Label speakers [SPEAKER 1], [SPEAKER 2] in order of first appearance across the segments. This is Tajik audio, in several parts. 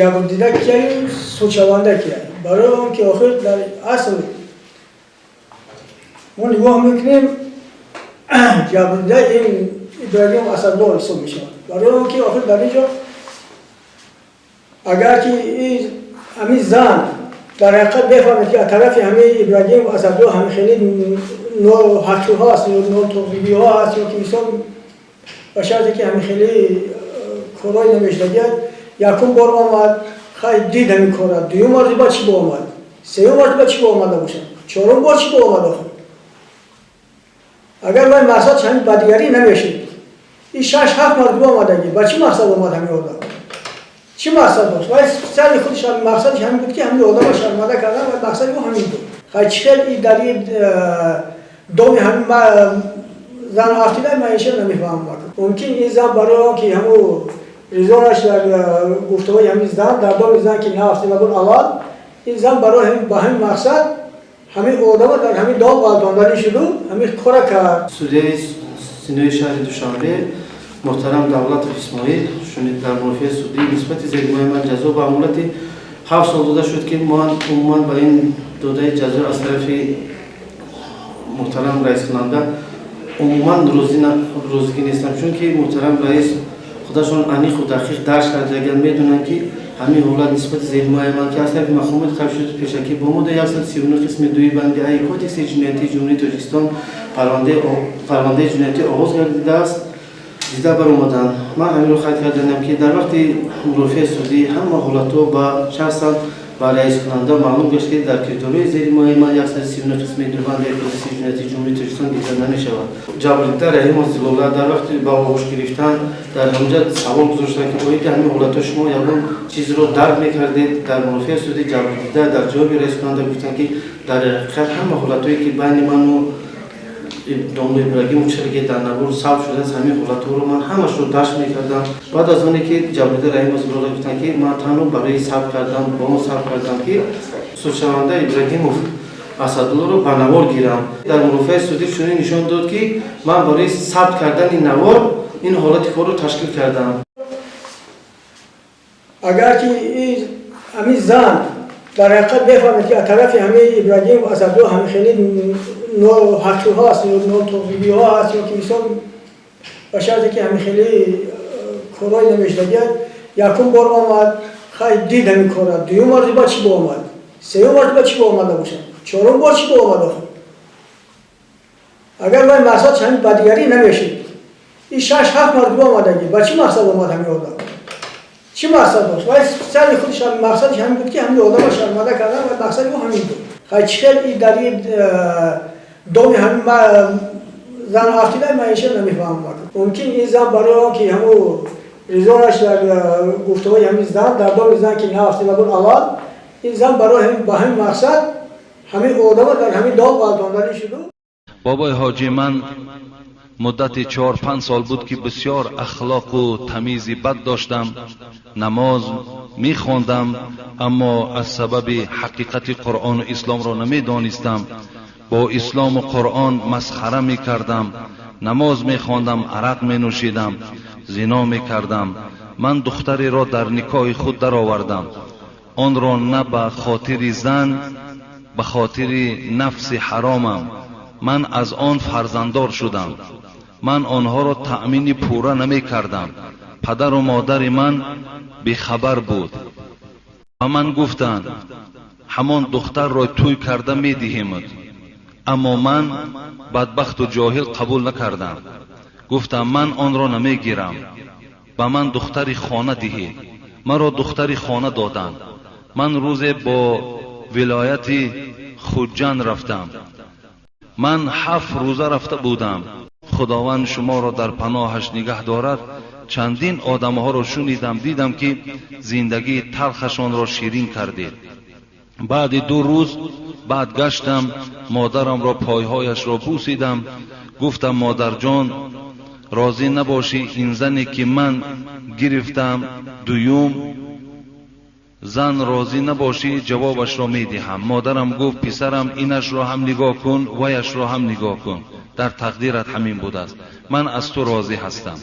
[SPEAKER 1] Ҷабрдида кияю, судшаванда кия? Барои он ки охир дар асл мо нигоҳ мекунем, ҷабрдида ин Ибрагим Асадулло ҳисоб мешавад. Барои он ки охир дар ин ҷо агар ки ҳамин зан дар ҳақиқат бефаҳмед, ки аз тарафи ҳамин Ибрагим Асадулло ҳамин хеле ноҳақиҳо аст ё нотоғригиҳо аст, ё ки мисол ба шарте ки ҳамин хеле корҳои намешудагӣ. Якум бор омад, хай, дид ҳамин кора. Дуюм мартиба чӣ бо омад? Сеюм мартиба чӣ бо омада бошад? Чорум бор чӣ бо омад? Охир агар вай мақсадш ҳамин бадигарӣ намешуд, ин шаш ҳафт мартиба омадагӣ ба чӣ мақсад омад? Ҳамин одам чӣ мақсад дошт? Вай сари худш мақсадш ҳамин буд, ки ҳамин одама шарманда кардан ва мақсади ӯ ҳамин буд. Хай, чӣ хел и дар и доми ҳамин зан афтида, ман иша намефаҳмам. Мумкин ин зан барои он ки ҳаму ризонаш дар гуфтаҳои ҳамин зан дар доми зан ки наафтида буд аввал, ин зан барои ба ҳамин мақсад ҳамин одама дар ҳамин дом ғалтонданӣ шуду ҳамин кора кард.
[SPEAKER 2] Судяи синои шаҳри Душанбе муҳтарам Давлатов Исмоил шунид, дар мурофиаи судӣ нисбати зерҳимояи ман ҷазо ба муҳлати 7 сол дода шуд, ки ман умуман ба ин додаи ҷазо аз тарафи муҳтарам раискунанда умуман розигӣ нестам, чунки муҳтарам раис худашон аниқу дақиқ дарк кардаган, медонанд, ки ҳамин ҳолат нисбати зерҳимояи ман, ки аз тарафи мақомоти тафтишоти пешакӣ бо моддаи 139 қисми дуи банди а Кодекси ҷиноятии Ҷумҳурии Тоҷикистон парвандаи ҷиноятӣ оғоз гардидааст, дида баромаданд. Ман ҳаминро қайд карданам, ки дар вақти мурофиаи судӣ ҳама ҳолатҳо ба шахсан ба раискунанда маълум гашт, ки дар кирдорҳои зерҳимояи ман 139 қисми ду банди Кодекси ҷиноятии Ҷумҳурии Тоҷикистон дида намешавад. Ҷабрдида Раҳимов Зилола дар вақти ба оғӯш гирифтан дар ҳамҷа савол гузоштанд, ки оиди ҳамин ҳолатҳо шумо ягон чизро дарк мекардед? Дар мурофиаи судӣ ҷабрдида дар ҷавоби раискунанда гуфтанд, ки дар ҳақиқат ҳама ҳолатҳое, ки байни ману домла Ибрагимов чире дар навор сабт шудааст, ҳамин ҳолатҳоро ман ҳамашро дарк мекардам. Баъд аз оне ки ҷабрдида Раҳимов Зилола гуфтанд, ки ман танҳо барои сабт кардан ба он сабт кардам, ки судшаванда Ибрагимов Асадуллоро ба навор гирам, дар мурофиаи судӣ чунин нишон дод, ки ман барои сабт кардани навор ин ҳолати корро ташкил кардам.
[SPEAKER 1] Агар ки ҳамин зан дар ҳақиқат бефаҳмед, ки аз тарафи ҳамин Ибрагим Асадулло ҳамин хеле ноҳақиҳо аст ё нотоғригиҳо аст, ё ки мисол ба шарте ки ҳамин хеле корҳои намешудагӣ. Якум бор омад, хай, дид ҳамин кора. Дуюм мартиба чӣ бо омад? Сеюм мартиба чӣ бо омада бошад? Чорум бор чӣ бо омад? Охир агар вай мақсадш ҳамин бадигарӣ намешуд, ин шаш ҳафт мартиба омадагӣ ба чӣ мақсад омад? Ҳамин одам чӣ мақсад дошт? Вай сари худш мақсадш ҳамин буд, ки ҳамин одама шарманда кардан ва мақсади ӯ ҳамин буд. Хай, чӣ хел и дар и доми ҳамин зан афтида, ман иша намефаҳмам. Мумкин ин зан барои он ки ҳаму ризонаш дар гуфтаҳои ҳамин зан дар доми зан ки наафтида буд аввал, ин зан барои ба ҳамин мақсад ҳамин одама дар ҳамин дом ғалтонданӣ шуду.
[SPEAKER 3] Бобои ҳоҷӣ, ман муддати 4-5 сол буд, ки бисёр ахлоқу тамизи бад доштам. Намоз мехондам, аммо аз сабаби ҳақиқати Қуръону исломро намедонистам, бо ислому Қуръон масхара мекардам. Намоз мехондам, арақ менӯшидам, зино мекардам. Ман духтареро дар никоҳи худ даровардам. Онро на ба хотири зан, ба хотири нафси ҳаромам. Ман аз он фарзанддор шудам. Ман онҳоро таъмини пурра намекардам. Падару модари ман бехабар буд. Ба ман гуфтанд: «Ҳамон духтарро тӯй карда медиҳемат». Аммо ман бадбахту ҷоҳил қабул накардам. Гуфтам: «Ман онро намегирам, ба ман духтари хона диҳед». Маро духтари хона доданд. Ман рӯзе бо вилояти Хуҷанд рафтам. Ман 7 рӯза рафта будам. Худованд шуморо дар паноҳаш нигаҳ дорад. Чандин одамҳоро шунидам, дидам, ки зиндагии талхашонро ширин кардед. Баъди 2 рӯз баъд гаштам, модарамро пойҳояшро бусидам. Гуфтам: «Модарҷон, розӣ набошӣ, ин зане ки ман гирифтам, дуюм зан, розӣ набошӣ, ҷавобашро медиҳам». Модарам гуфт: «Писарам, инашро ҳам нигоҳ кун, ваяшро ҳам нигоҳ кун. Дар тақдират ҳамин будааст. Ман аз ту розӣ ҳастам».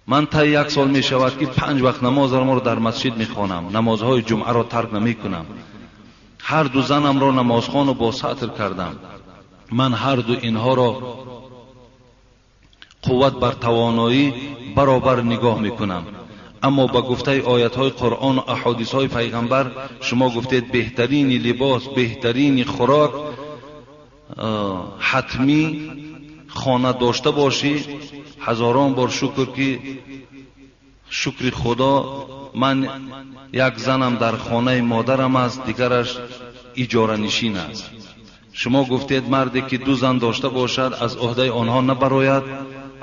[SPEAKER 3] Ман таи як сол мешавад ки 5 вақт намозамро дар масҷид мехонам, намозҳои ҷумъаро тарк намекунам. Ҳар ду занамро намозхону бо сатр кардам. Ман ҳар ду инҳоро қувват бар тавоноӣ баробар нигоҳ мекунам. Аммо ба гуфтаи оятҳои Қуръону аҳодисҳои пайғамбар шумо гуфтед беҳтарини либос, беҳтарини хӯрок ҳатмӣ хона дошта бошӣ. Ҳазорон бор шукр ки шукри Худо, ман як занам дар хонаи модарам аст, дигараш иҷоранишин аст. Шумо гуфтед марде ки 2 зан дошта бошад аз ӯҳдаи онҳо набарояд,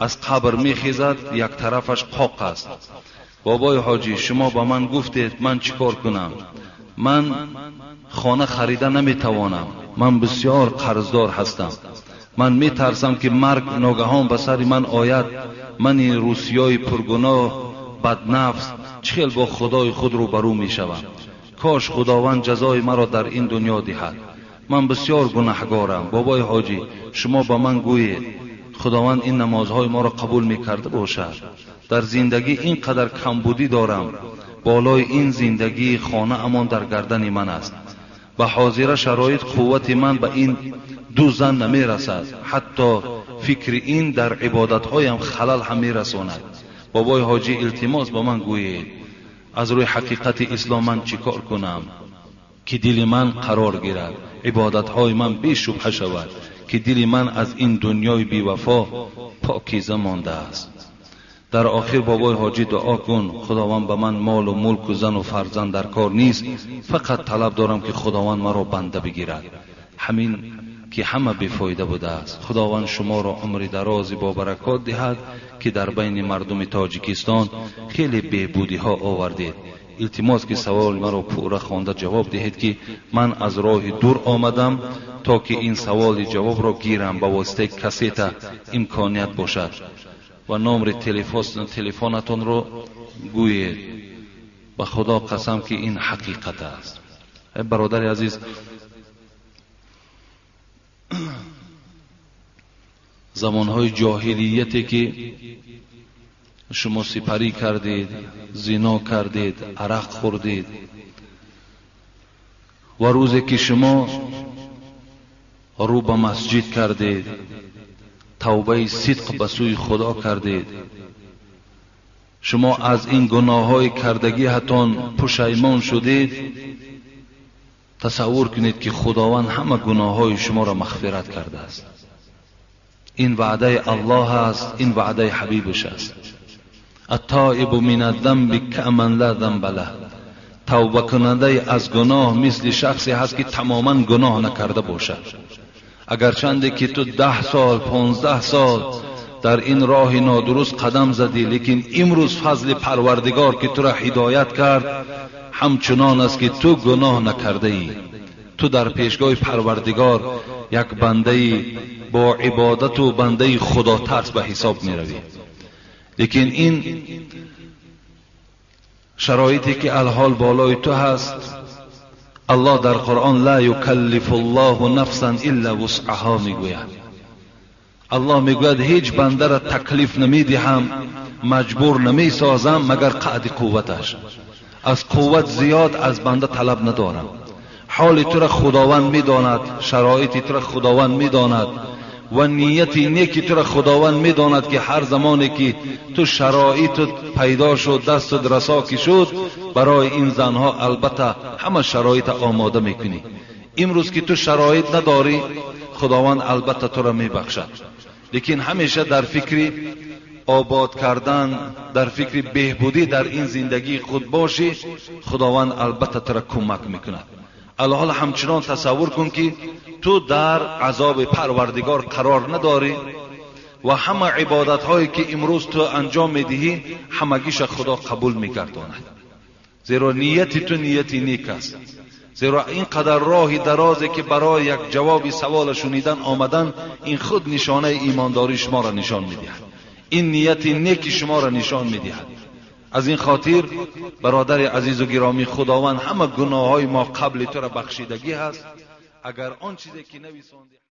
[SPEAKER 3] аз қабр мехезад, як тарафаш қоқ аст. Бобои ҳоҷӣ, шумо ба ман гуфтед ман чӣ кор кунам? Ман хона харида наметавонам, ман бисёр қарздор ҳастам. Ман метарсам ки марг ногаҳон ба сари ман ояд. Мани русиёи пургуноҳ, баднафс, чӣ хел бо Худои худ рӯбарӯ мешавам? Кош Худованд ҷазои маро дар ин дунё диҳад. Ман бисёр гунаҳгорам. Бобои ҳоҷӣ, шумо ба ман гӯед Худованд ин намозҳои моро қабул мекарда бошад. Дар зиндагӣ ин қадар камбудӣ дорам, болои ин зиндагии хонаамон дар гардани ман аст. Ба ҳозира шароит қуввати ман ба ин 2 зан намерасад. Ҳатто фикри ин дар ибодатҳоям халал ҳам мерасонад. Бобои ҳоҷӣ, илтимос ба ман гӯед аз рӯи ҳақиқати ислом ман чӣ кор кунам ки дили ман қарор гирад, ибодатҳои ман бешубҳа шавад, ки дили ман аз ин дунёи бевафо покиза мондааст. Дар охир бобои ҳоҷӣ дуо кун, Худованд ба ман молу мулку зану фарзанд дар кор нест, фақат талаб дорам ки Худованд маро банда бигирад. Ҳамин ки ҳама бефоида будааст. Худованд шуморо умри дарози бо баракот диҳад ки дар байни мардуми Тоҷикистон хеле беҳбудиҳо овардед. Илтимос ки саволи маро пурра хонда ҷавоб диҳед ки ман аз роҳи дур омадам то ки ин саволи ҷавобро гирам, ба воситаи кассета имконият бошад. Ва номри телефонатонро гӯед. Ба Худо қасам ки ин ҳақиқат аст. Бародари азиз, замонҳои ҷоҳилияте ки шумо сипарӣ кардед, зино кардед, арақ хӯрдед ва рӯзе ки шумо рӯ ба масҷид кардед, тавбаи сидқ ба сӯи Худо кардед, шумо аз ин гуноҳҳои кардагиатон пушаймон шудед, тасаввур кунед ки Худованд ҳама гуноҳҳои шуморо мағфират кардааст. Ин ваъдаи Аллоҳ аст, ин ваъдаи ҳабибаш аст. التائب من الذنب كمن لا ذنب له. тавбакунандаи аз гуноҳ мисли шахсе ҳаст ки тамоман гуноҳ накарда бошад. Агарчанде ки ту 10 сол, 15 сол дар ин роҳи нодуруст қадам задӣ, лекин имрӯз фазли Парвардигор ки тура ҳидоят кард ҳамчунон аст ки ту гуноҳ накардаӣ. Ту дар пешгоҳи Парвардигор як бандаи бо ибодату бандаи худотарс ба ҳисоб меравӣ. Лекин ин шароите ки алҳол болои ту ҳаст, Аллоҳ дар Қуръон ла юкаллифу ллоҳу нафсан илла вусъаҳо мегӯяд. Аллоҳ мегӯяд ҳеҷ бандара таклиф намедиҳам, маҷбур намесозам магар қаъди қувваташ. Аз қувват зиёд аз банда талаб надорам. ҳоли тура Худованд медонад, шароити тура Худованд медонад ва нияти неки тура Худованд медонад ки ҳар замоне ки ту шароитат пайдо шуд, дастат расо ки шуд, барои ин занҳо албатта ҳама шароита омода мекунӣ. Имрӯз ки ту шароит надорӣ, Худованд албатта тура мебахшад. Лекин ҳамеша дар фикри обод кардан, дар фикри беҳбудӣ дар ин зиндагии худ бошӣ, Худованд албатта тура кӯмак мекунад. Алҳол ҳамчунон тасаввур кун ки ту дар азоби Парвардигор қарор надорӣ ва ҳама ибодатҳое ки имрӯз ту анҷом медиҳӣ ҳамагиша Худо қабул мегардонад. Зеро нияти ту нияти нек аст. Зеро ин қадар роҳи дарозе ки барои як ҷавоби савола шунидан омадан, ин худ нишонаи имондории шуморо нишон медиҳад. Ин нияти неки шуморо нишон медиҳад. Аз ин хотир бародари азизу гиромӣ, Худованд ҳама гуноҳҳои мо қабли тура бахшидагӣ ҳаст. Агар он чизе ки нависондӣ